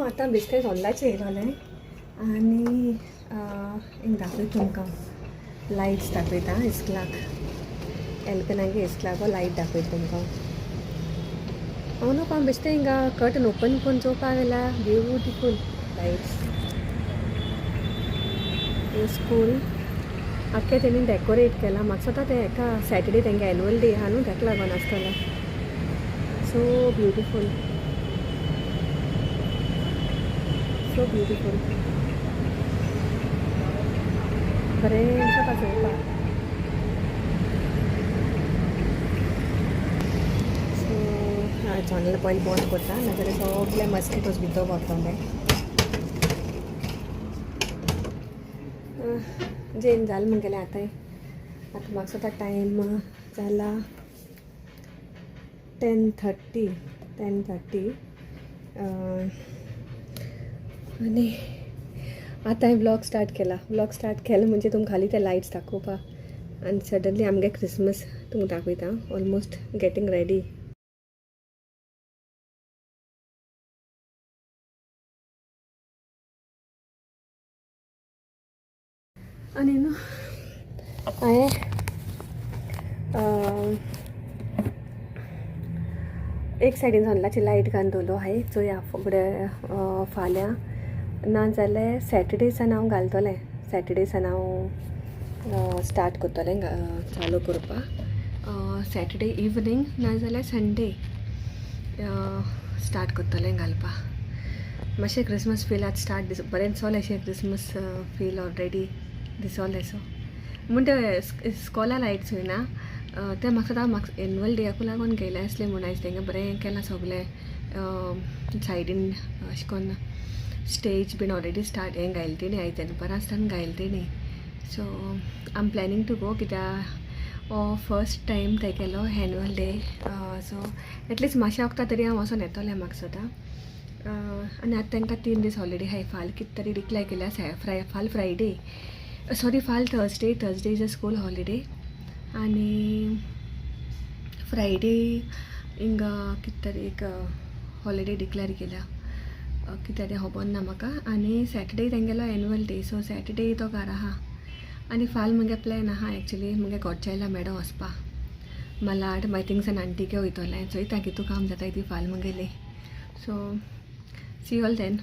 आतां बेश्टें सोल्लाचें येयलोलें आनी हिंग दाखयता तुमकां लायट्स दाखयता इस्कुलाक एल्कनागे इस्कुलाको लायट दाखयता तुमकां. हांव न्हू हांव बेश्टें हिंगा कर्टन ओपन करून चोवपा गेल्यार ब्युटिफूल लायट्स. हे स्कूल आख्खें तेणी डेकोरेट केलां. म्हाका दिसता तें एका सॅटर्डे तेंगे एनुअल डे आहा न्हू तेका लागून आसतलें. सो ब्युटिफूल, सो ब्युटिफूल, बरें दिसता चोवपाक. सो हांव चॅनल पयलीं बंद करता, नाजाल्यार सगळे मस्किटोज भितर भरतले. जेवन जालें म्हगेलें आतां. आतां म्हाका दिसता टायम जाला 10:30, 10:30. आनी आतां हांवें व्लॉग स्टार्ट केला. व्लॉग स्टार्ट केलो म्हणजे तुमकां खाली ते लायट्स दाखोवपाक आनी सडनली आमगे क्रिसमस तुमकां दाखयता. Almost getting ready. आनी न्हू हांवें एक सायडीन सोल्लाची लायट घालून दवरलो आहाय. चोया फुडें फाल्यां ना जाल्यार सॅटर्डे सान हांव घालतलें. सॅटर्डे सान हांव स्टार्ट करतलें चालू करपाक. सॅटर्डे इवनींग ना जाल्यार संडे स्टार्ट करतलें घालपाक. मातशें क्रिसमस फील आतां स्टार्ट दिस बरें दिसोलें अशें क्रिसमस फील ऑलरेडी दिसोलें. सो म्हूण ते इस्कॉला लायट्स चोयना तें म्हाका आतां म्हाका एनुअल डेयाकू लागून गेलें आसलें म्हूण आयज तेंगे बरें केलां सगलें. सायडीन अशें करून स्टेज बीन ऑलरेडी स्टार्ट हें घायलें तेणी आयज दनपारां आसतना घायलें तेणी. So I am planning to go कित्याक हो फर्स्ट टायम तेगेलो एनुअल डे. सो एटलिस्ट मातशें वखदां तरी हांव वचोन येतलें म्हाका दिसता. आनी आतां तांकां 3 दीस हॉलिडे आहाय. फाल्यां कितें तरी डिक्लेर केल्या फाल्यां फ्रायडे, सॉरी फाल्यां Thursday. Thursday is a school holiday आनी फ्रायडे हिंगा कितें तरी एक हॉलिडे डिक्लेर केल्या, कितें तें खबर ना म्हाका. आनी सॅटर्डे तेंगेलो एनुअल डे. सो सॅटर्डे तो घरा आहा. आनी फाल्यां म्हगे प्लॅन आहा एक्चुली म्हगे गॉडचायल्डा मेडो वचपा मलाड. मागीर थिंगसान आंटीके वयतलें. चोयता कितू काम जाता ती फाल्यां म्हगेली. So see all then.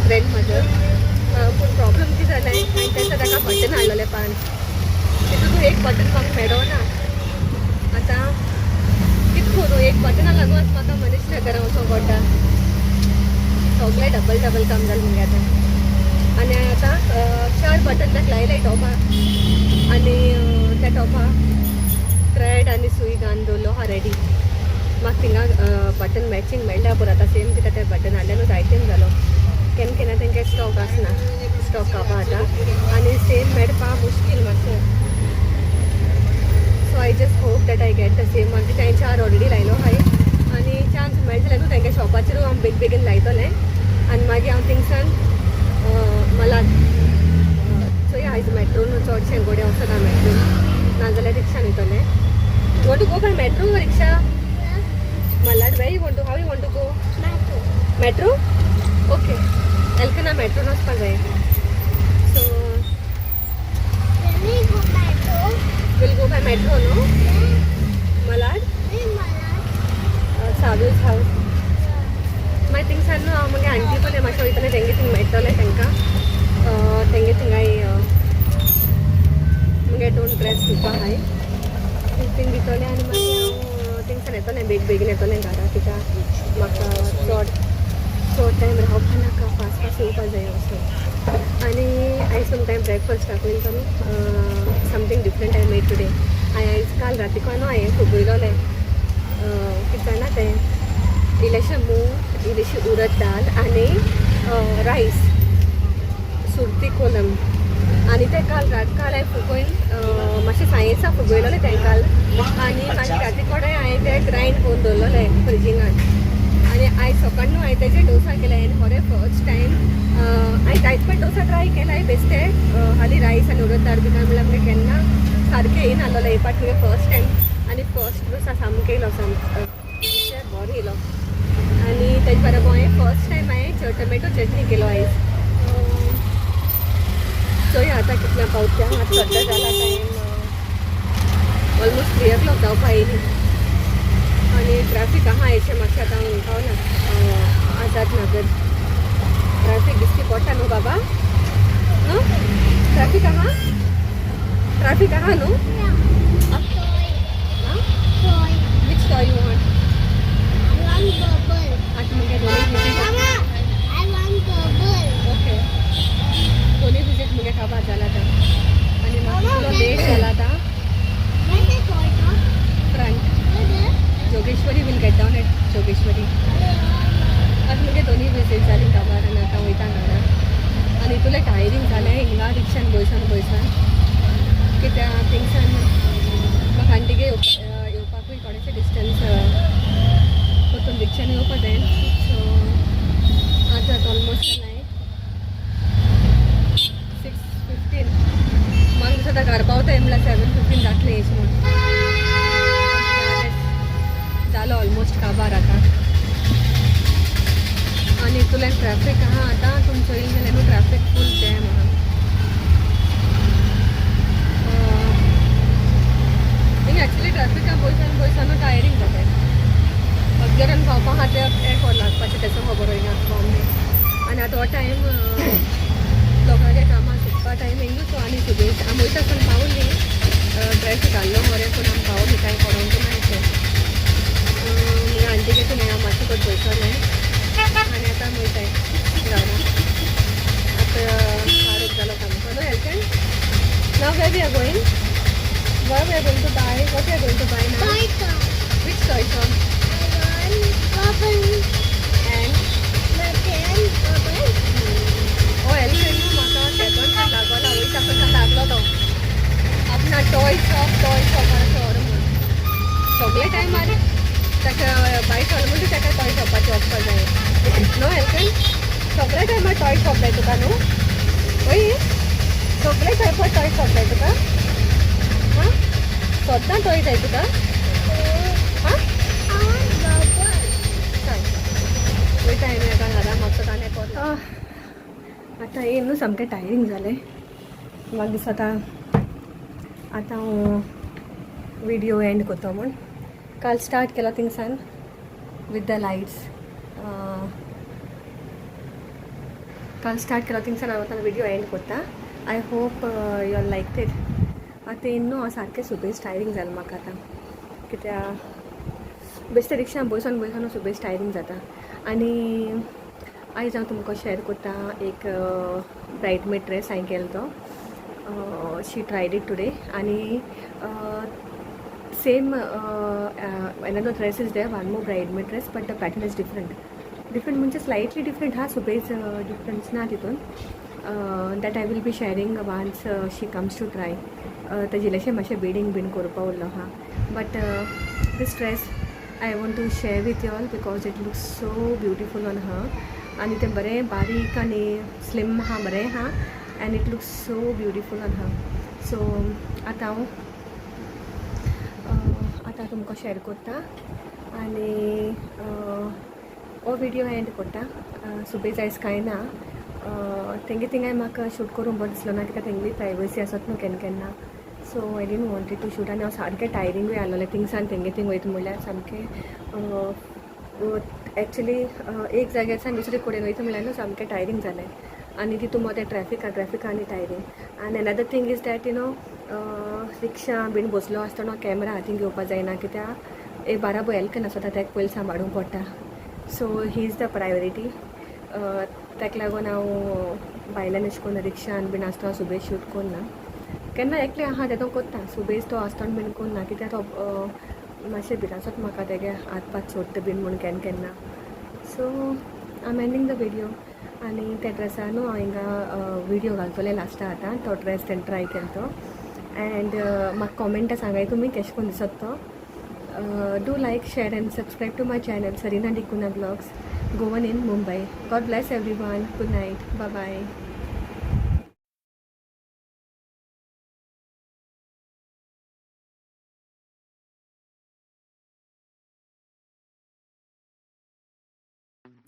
Grand mother. पूण प्रॉब्लम कितें जालें, हांवें तेन्ना ताका बटन हाडलेलें पांच, तितून एक बटन म्हाका मेळना. आतां कितें करूं? एक बटना लागून आतां म्हाका मनीष नगरा वचोंक पडटा. सगळें डबल डबल काम जालें मुगे आतां. आनी हांवें आतां चार बटन ताका लायले टॉपा आनी त्या टॉपा थ्रेड आनी सुई घालून दवरलो आहा रेडी. म्हाका थिंगा बटन मॅचिंग मेळ्ळ्या पुरो. आतां सेम कित्याक ते बटन हाडले न्हू, आयटम जालो. केन्ना केन्ना तेंगे स्टॉक आसना, स्टॉक कापा आतां आनी सेम मेळपा मुश्कील मातशें. So I just hope that I get the same one. हांवें चार ऑलरेडी लायलो आहाय आनी चान्स मेळटले न्हू तेंगे शॉपाचेर हांव बेग बेगीन लायतलें आनी मागीर हांव थिंगसान मला चोया. आयज मेट्रोन चडशें गोडे वचना मेट्रोन, नाजाल्यार रिक्षान वयतलें. You want to go by metro, rickshaw? Malad, where you want to, how you want to go? Metro. Metro? Okay. एल्कना मेट्रोन वचपा जाय. So When we go metro, We'll go by metro, no? Yeah. Malad. We Malad. Chavez house. मागीर थिंगसान न्हू हांव मागीर aunty पण मातशें वयतलें तेंगे थिंग मेळटलें तांकां, तेंगे थिंगाय मुगे दोन ड्रेस शिवपा आहाय, थिंग दितलें आनी मागीर हांव थिंगसान येतलें, बेग बेगीन येतलें घरा, कित्याक म्हाका चड चड टायम रावपा नाका, फास्ट फास्ट येवपा जाय असो. आनी आयज तुमकां ब्रेकफास्ट दाखयता न्हू, something different I made today. हांवें आयज काल रातीको न्हू हांवें फुगयलोलें कितें जाणा तें, इल्लेशें मूग, इल्लीशी उडद दाल आनी रायस, सुरती कोलम. आनी तें काल रात काल हांवें फुगोवन, मातशें सायेसा फुगयलोलें तें काल आनी मागीर राती कडेन हांवें तें ग्रायंड करून दवरलोलें फ्रिजिंगान आनी आयज सकाळ न्हू हांवें तेजें डोसा केलें. आनी खरें फर्स्ट टायम हांवें जायत पण डोसा ट्राय केला, बेश्टे हाली रायस आनी उडद दाळ बी काय म्हणल्यार मुगे केन्ना सारकें येयनासलेलें. हे पाट मुगे फर्स्ट टायम आनी फर्स्ट डोसा सामकें येयलो, सामकें बरो येयलो. आनी तेजे बरोबर हांवें फर्स्ट टायम हांवें टोमॅटो चटणी केलो आयज. चोया आतां कितल्या पावत्या. आतां सद्या जाला टायम ऑलमोस्ट 3 ओ क्लॉक जावपा येयली आनी ट्रॅफीक आहा अशें मातशें. आतां हांव पावला आझाद नगर. ट्रॅफीक दिसती पडटा न्हू बाबा? न्हू, ट्रॅफीक आहा, ट्रॅफीक आहा न्हू? Yeah. Toy. Toy. Which toy you want? I want bubble. आतां मुगे दोनूय visit. Mama, I want bubble. Okay, दोनूय विजीट मुगे काबार जाला आतां आनी म्हाका इतलो लेट जाला आतां. Where's the toy shop? Front. Where there? Jogeshwari. We'll get down at Jogeshwari. आतां मुगे दोनूय विजीट जाली काबार आनी आतां वयता घरा. आनी इतलें टायरींग जालें हिंगा रिक्षान बयसान बयसान, कित्याक थिंगसान म्हाका आंटीगे येवपाकूय थोडेशें डिस्टन्स, परतून रिक्षान येवपा जाय. सो आतां ऑलमोस्ट जालां 6:15. म्हाका दिसता आतां घर पावता म्हणल्यार 7:15 जातलें अशें म्हूण. जालो ऑलमोस्ट काबार आतां आनी इतलें ट्रॅफीक आहा आतां. तुमी चोयलें जाल्यार न्हू, ट्रॅफीक फूल जॅम आहा. हिंगा एक्चुली ट्रॅफिका बयसान बयसान टायरींग जाता. अगरन पावपा खातीर एक वर लागपाचें तेचो खबर हिंगा बॉम्बे. आनी आतां हो टायम लोकांगे कामां सुटपा टायम हिंगा. सो आनी सुबेज आमी वयता आसतना पावली, ट्रॅफीक आहलो खरें, पूण आमी पावली, कांय पडोंक ना अशें. मुगे आंटीगे थंय हांव मातशें करून पयसलें आनी आतां आमी वयताय घरा. आतां काळोख जालो सामको न्हू हेल्कन? Now where we are going? What we are going to buy? What we are going to buy now? Toy shop. Which toy shop? I want bubble. And Button bubble. Oh, elephant न्हू म्हाका केबन लागोला वयता आसतना लागलो तो आपणा toy shop, toy शॉपार व्हर म्हूण. सगळे टायमार ताका बायक चल म्हणटा, ताका टॉय शॉपाचेर वचपा जाय न्हू एल्कन? सगळे टायमार टॉय शॉप जाय तुका न्हू? वय, सगळे टायमार टॉय शॉप जाय तुका. हां, सद्दां टॉय जाय तुका. हां. I want bubble. सांग, वयता आमी आतां घरा. म्हाका आनी एक आतां येयन न्हू, सामकें टायरींग जालें म्हाका. दिसता आतां हांव विडियो एंड करता म्हूण. काल स्टार्ट केलो थिंगसान विथ the lights. काल स्टार्ट केलो थिंगसान हांव आतां व्हिडियो एंड करता. I hope you all like it. आतां न्हू हांव सारकें सुबेज टायरींग जालें म्हाका आतां, कित्याक बेश्टे रिक्षान बसून बसून सुबेज टायरींग जाता. आनी आयज हांव तुमकां शेअर करता एक ब्रायडमेड ड्रेस हांवें केलो तो. She tried it today. आनी same another dress is there, one more bridesmaid dress, but the pattern is different. Different म्हणजे स्लायटली डिफरंट हा, सुबेज डिफरन्स ना तितून. That I will be sharing once she comes to try. ताजे इल्लेशें मातशें bidding बीन करपा उरलो आहा, but this dress I want to share with you all because it looks so beautiful on her. आनी तें बरें बारीक आनी स्लिम आहा, बरें आहा, and it looks so beautiful on her. So आतां हांव आतां तुमकां शेअर करता आनी हो विडियो एंड करता. सुबेज आयज कांय ना. तेंगे थिंगाय म्हाका शूट करूंक बरो दिसलो ना, कित्याक तेंगली प्रायवसी आसत न्हू केन्ना केन्ना. So I didn't wanted to shoot. आनी हांव सारकें टायरिंगूय आसलेलें. थिंगसान तेंगे थिंग वयता म्हणल्यार सामकें एक्चुली एक जाग्यार दुसरे कडेन वयता म्हणल्यार न्हू सामकें टायरींग जालें. आनी तितून मदें ट्रॅफिक, ट्रॅफिक आनी टायरींग. आनी another thing is that रिक्षा बीन बसलो आसतना कॅमरा हातीन घेवपा जायना, कित्याक एक बाराबो हेल्प आसता, ताका पयलीं सांबाळूंक पडटा. So he is the priority. ताका लागून हांव भायल्यान अशें करून रिक्षान बीन आसतना सुबेज शूट करना. केन्ना एकलें आहा तेदो कोत्ता, सुबेज तो आसतना बीन करना, कित्याक तो मातशें भिरांत म्हाका तेगे हात पात सोडटा बीन म्हूण केन्ना केन्ना. So I am ending the video. आनी त्या ड्रेसा न्हू हांव हिंगा विडियो घालतलें लास्टा आतां, तो ड्रेस तेणें ट्राय केलो तो. एंड म्हाका कॉमेंटा सांगाय तुमी केशें कोन्न दिसत तो. Do like, share and subscribe to my channel, Sarina D'Cunha Vlogs, Goan in Mumbai. God bless everyone. Good night. Bye bye.